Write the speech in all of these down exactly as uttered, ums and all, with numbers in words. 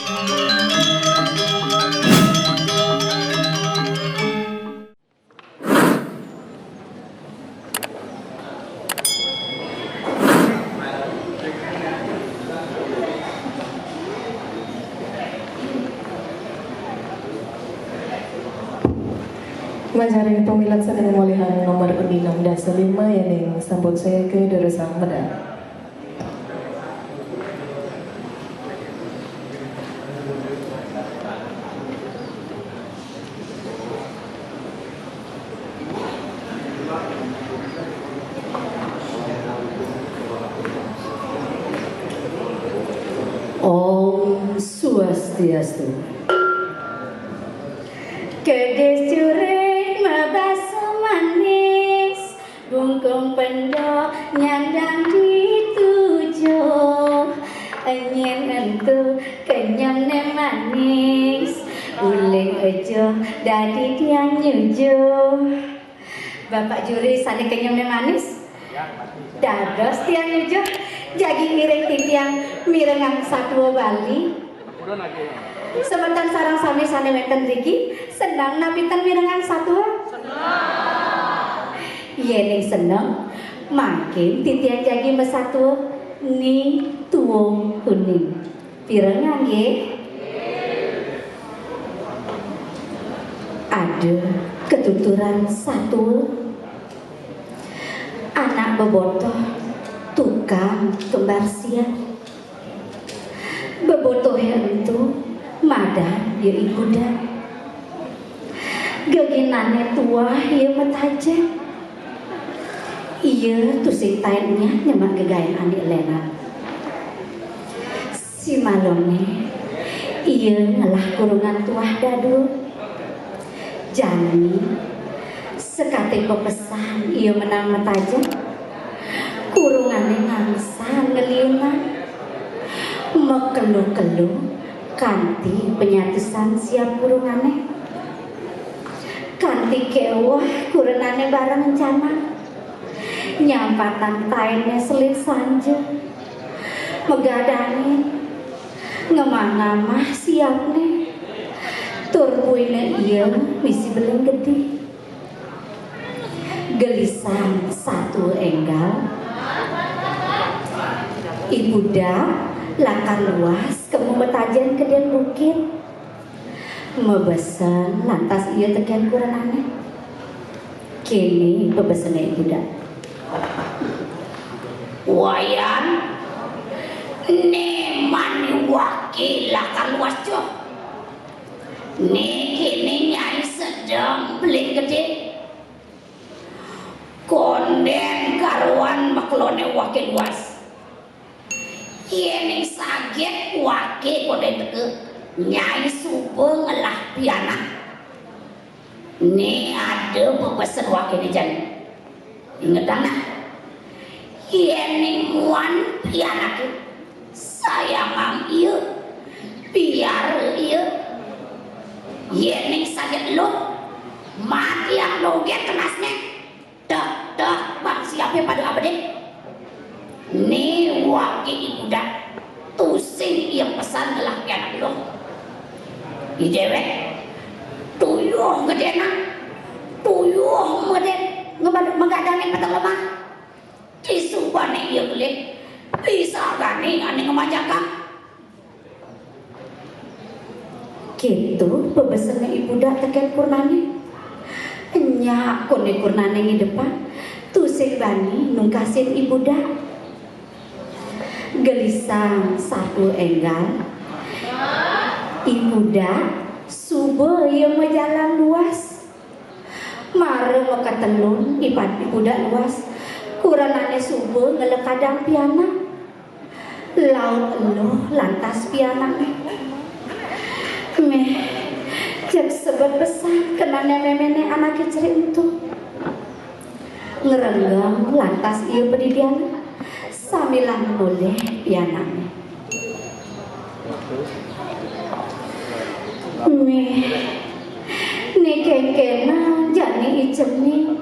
Manjari pamilet sané maulihan nomor undi enam dasa lima yéning sampun saya ke dadosan medal. Om Swastiastu. Kedis jurik mabasa manis, bungkung pendok nyandang dituju. Nyén ento kenyemné manis, uling ejo dadi tiang nyuju. Bapak juri sané kenyemné manis, dados tiang nyuju, jagi ngiring titiang mirengang satua Bali. Semeton sareng sami sané wénten riki, seneng napi ten mirengang satua? Yéning seneng, mangkin titiang jagi masatua Ni Tuwung Kuning. Pirengang nggih? Ada katuturan satua, anak bebotoh tukang kembar siam. Bebotohé ento madan ya I Budak. Geginané tuah ya matajén. Ia tusing taén nyak nyemak gegaén ané lénan. Simaloné, ia ngelah kurungan tuah dadua. Jani, sekaté pepesan ia menang matajén, kurungané ngangsan ngeliunan. Makelo-kelo kanti penyatusan siap kurungané. Kanti kéweh kurenané bareng encanan. Nyampatang taéné selin sanja. Megadangin, ngemah-ngamah siapné. Tur buina ia misi beling gedé. Gelisang satua énggal. I Budak lakar luas kemu matajén kedén bukit. Mabesen lantas ia tekén kurenané. Kéné pabesené I Budak. Wayan, né mani waké lakar luas joh. Né kéné nyai sedeng beling gedé. Kondén karuan makeloné waké luas. Yéning saget waké kondén teka, nyai suba ngelah pianak. Né ada pabesen wakéné jani. Ingetang nah. Yéning muan pianaké, sayangang ia, piara ia. Yéning saget eluh, matiang dogét kenasné. Dak, dak, bang siapé pada abedé. Né waké I Budak, tusing ia pesan ngelah pianak eluh. I déwék tuyuh gedénan, tuyuh medén ngemad-, megadangin peteng lemah. Disubané ia kelih, pisagané ané ngemanjakang. Kéto pabesené I Budak tekén kurenané. Nyak koné kurenané ngidepan, tusing bani nungkasin I Budak. Gelisang satua énggal, I Budak suba ia majalan luas. Mara makatelun I Pad-, I Budak luas, kurenané suba ngelekadang pianak. Laut eluh lantas pianaké. Méh, jeg sebet pesan kenané méméné anaké cerik ento. Ngrenggeng lantas ia padidian, sambilang nolih pianaké. Méh, né kéngkénang jani I Cenik.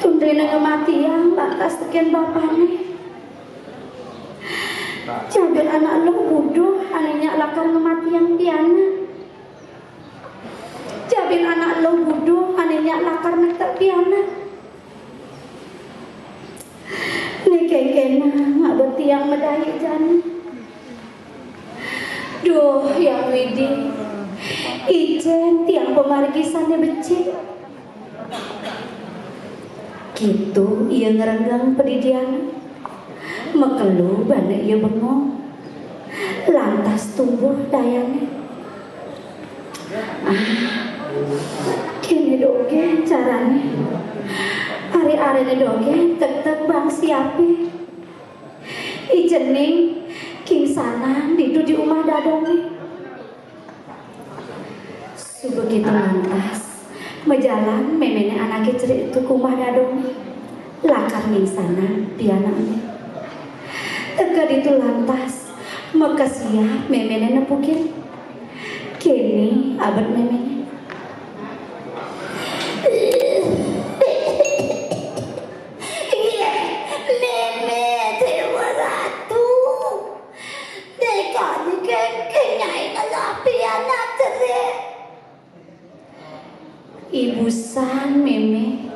Tundéna ngamatiang lantas tekén bapané. Jabin anak luh buduh ané nyak lakar ngamatiang pianak. Jabin anak luh buduh ané nyak lakar nektek pianak. Né kénkénang abet tiang madaya jani. Duh, Hyang Widhi, icén tiang pamargi sané becik. Kéto ia ngrenggeng padidiané, makelo bana ia bengong. Lantas tumbuh dayané. Ah, kéné dogén carané. Ari-ariné dogén tektek bang siapé. I Cening kingsanan ditu di umah dadongné. Suba kéto lantas, majalan méméné anaké cerik ento ka umah dadongné. Lakar ngingsanang pianakné. Teka ditu lantas, makesiab méméné nepukin. Kéné abet méméné. Yéh, mémé Déwa Ratu. Dékané kén nyai ngelah pianak cerik. Ibusan, mémé.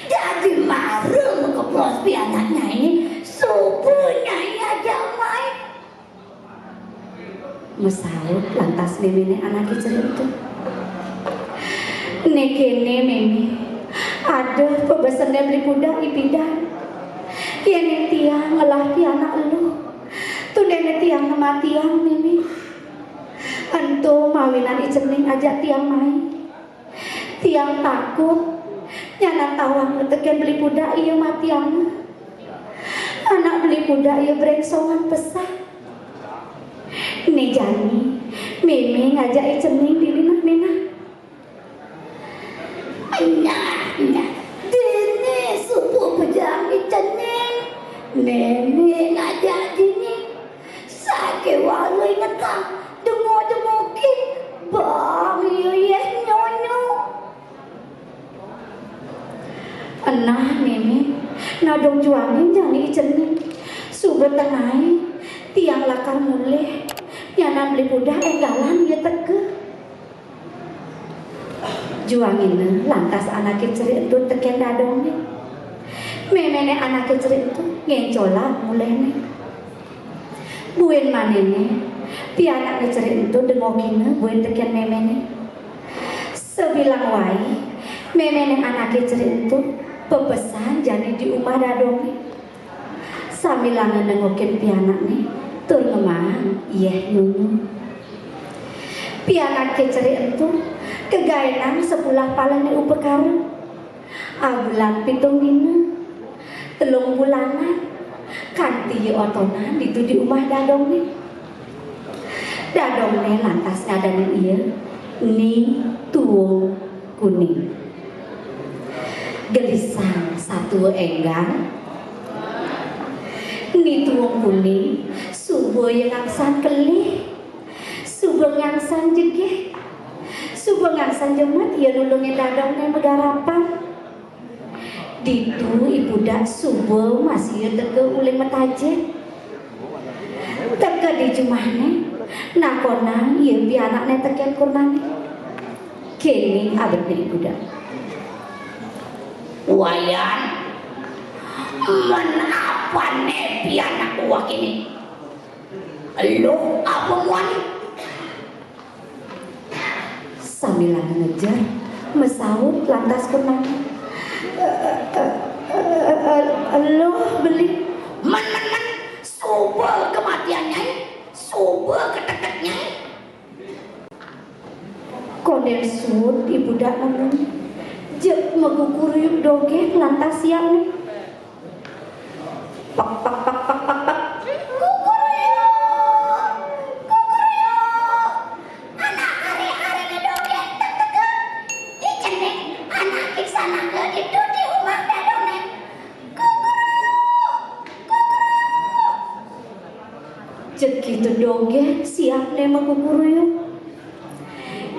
Dadi mara makeplos pianak nyainé, suba nyai ajak mai. Masaut lantas méméné anaké cerik ento. Né kéné, mémé, ada pabesené Beli Pudak I Pidan. Yéning tiang ngelah pianak luh, tundéna tiang ngamatiang, mémé. Ento mawinan I Cening ajak tiang mai. Tiang takut, nyanan tawang netekin Beli Pudak ia matianga. Anak Beli Pudak ia brengsongan pesan. Né jani, mémé ngajak I Cening dini nah, mémé nah. Nah, nah, dini suba pejang I Cening. Mémé ngajak dini. Sakéwala ingetang, dengok-dengokin, bang ia yéh nyonyo. Nah, mémé, nadong juangin jani I Cening. Suba tengai, tiang lakar mulih. Nyanan Beli Pudak énggalan ia teka. Juangina lantas anaké cerik ento tekén dadongné. Méméné anaké cerik ento ngéncolang mulihné. Buin maniné, pianakné cerik ento dengokina buin tekén méméné. Sabilang wai, méméné anaké cerik ento pepesan jani di umah dadongné. Sambilanga nengokin pianakné tur ngemaang yéh nyonyo. Pianaké cerik ento kagaénang sepulah palihné upakara. Abulan pitung dina, telung bulanan, kanti ia otonan ditu di umah dadongné. Dadongné lantas ngadanin ia Ni Tuung Kuning. Gelisang satua énggal, Ni Tuung Kuning suba ia ngangsan kelih, suba ngangsan jegég, suba ngangsan jemet ia nulungin dadongné magarapan. Ditu I Pudak suba masih ia teka uli matajin. Teka di jumahné, nakonang ia pianakné tekén kurnané. Kéné abetné I Pudak. Wayan, men apané pianak uwak ini? Eluh apa muani? Sambilanga ngejer, masaut lantas kurnané. "Eh, eh, eh, eh, eh, eluh beli." "Men, men, men, suba kematian nyai, suba ketektek nyai." Kondén suud I Pudak nemu, jeg magukuruyuk dogén lantas siapné. Pek, pek, pek, pek, pek, pek. Kukuruyuk! Kukuruyuk! Anak ari-ariné dogén tektekan. I Cening, anak iksanak ditu di umah dadongné. Kukuruyuk! Kukuruyuk! Jeg kéto dogén siapné makukuruyuk.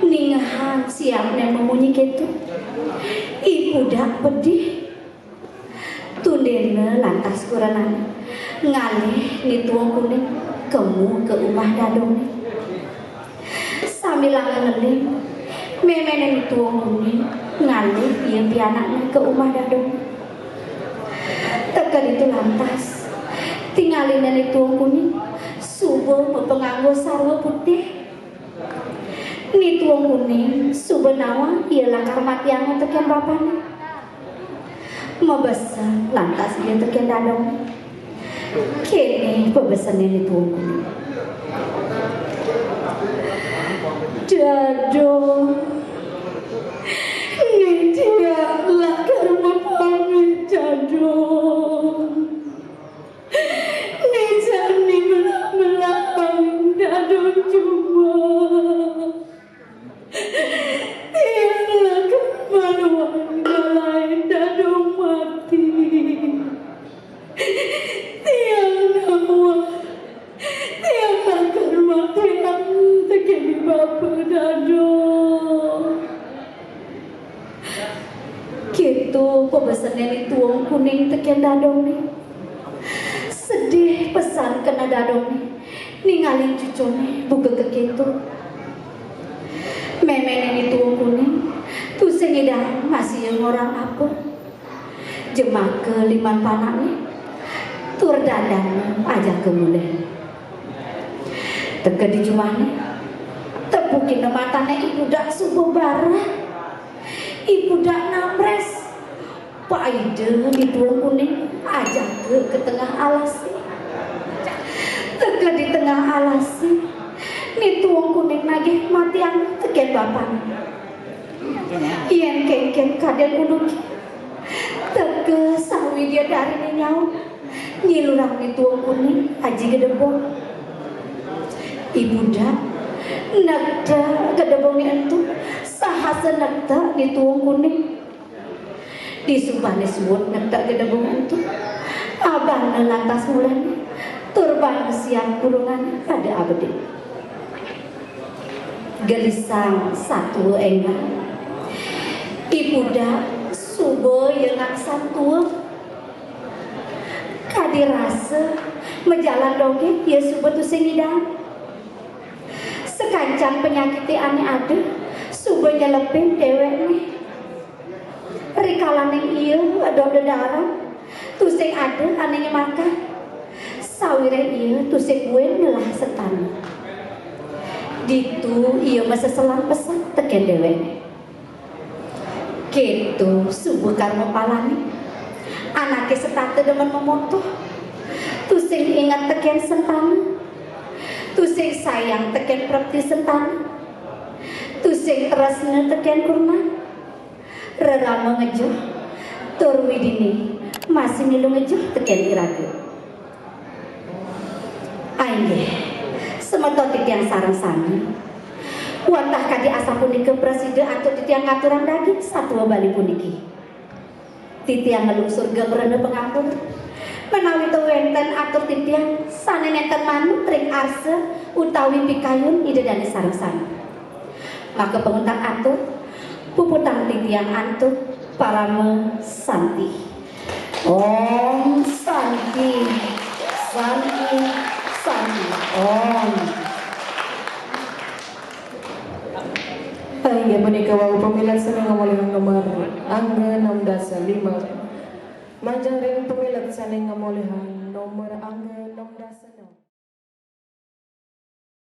Ningehang siapné mamunyi kéto, I Pudak pedih. Tundéna lantas kurenan. Ngalih Ni Tuung Kuning kemu ka umah dadongné. Sambilanga ngeling, méméné Ni Tuung Kuning ngalih ia pianakné ka umah dadongné. Teka ditu lantas, tingaliné Ni Tuung Kuning suba mapanganggo sarwa putih. Ni Tuung Kuning suba nawang ia lakar matianga tekén bapané. Mabesen lantas ia tekén dadongné. Kéné pabesené Ni Tuung Kuning. Dadong, né tiang lakar mapamit, dadong. Né jani melah-melahang dadong jumah. Tiang lakar maluang galahé dadong mati. Tiang nawang, tiang lakar matiang tekén bapa dadong. Kéto pabesené Ni Tuung Kuning tekén dadongné. Sedih pesan kena dadongné ningalin cucuné buka kéto. Méméné Ni Tuung Kuning tusing ngidang masih ngorang apa. Jemaka liman panakné tur dandanné ajaka mulih. Teka di jumahné, tepukina matané I Pudak suba barah. I Pudak namprés. Paida Ni Tuung Kuning ajaka ka tengah alasé. Teka di tengah alasé, Ni Tuung Kuning nagih matiang tekén bapané. Yén kénkén kadén unduk, teka Sang Widyadariné nyaut, nyilurang Ni Tuung Kuning aji gedebong. I Pudak nektek gedebongé ento, sahasa nektek Ni Tuung Kuning. Disubané suud nektek gedebong ento, abana lantas mulihné, tur bana siap kurungané pada abedik. Gelisang satua énggal. I Pudak suba ia ngaksan tua. Kadi rasa majalan dogén ia suba tusing ngidang. Sakancan panyakité ané ada suba nyelepin déwékné. Rikalaning ia edop dedaran, tusing ada ané nyemakan. Sawiréh ia tusing buin ngelah sentana. Ditu ia maseselan pesan tekén déwékné. Kéto suba karma palané. Anaké setata demen mamotoh. Tusing inget tekén sentana. Tusing sayang tekén prepti sentana. Tusing tresna tekén kurman. Rerama ngejoh, tur Widiné masih milu ngejoh tekén iraga. Inggih, semeton titiang sareng sami. Wantah kadi asapunika prasida antuk titiang ngaturang daging satua Bali puniki. Titiang nglungsur geng rena pangampura. Menawi ten wénten atur titiang sané nénten manut ring arsa utawi pikayun Ida Dané sareng sami. Maka panguntat atur, puputang titiang antuk parama santi. Om Santi, Santi, Santi, Om. Inggih punika wau pamilet sané ngamolihang nomor angga enam dasa lima. Majeng ring pamilet sané ngamolihang nomor angga enam dasa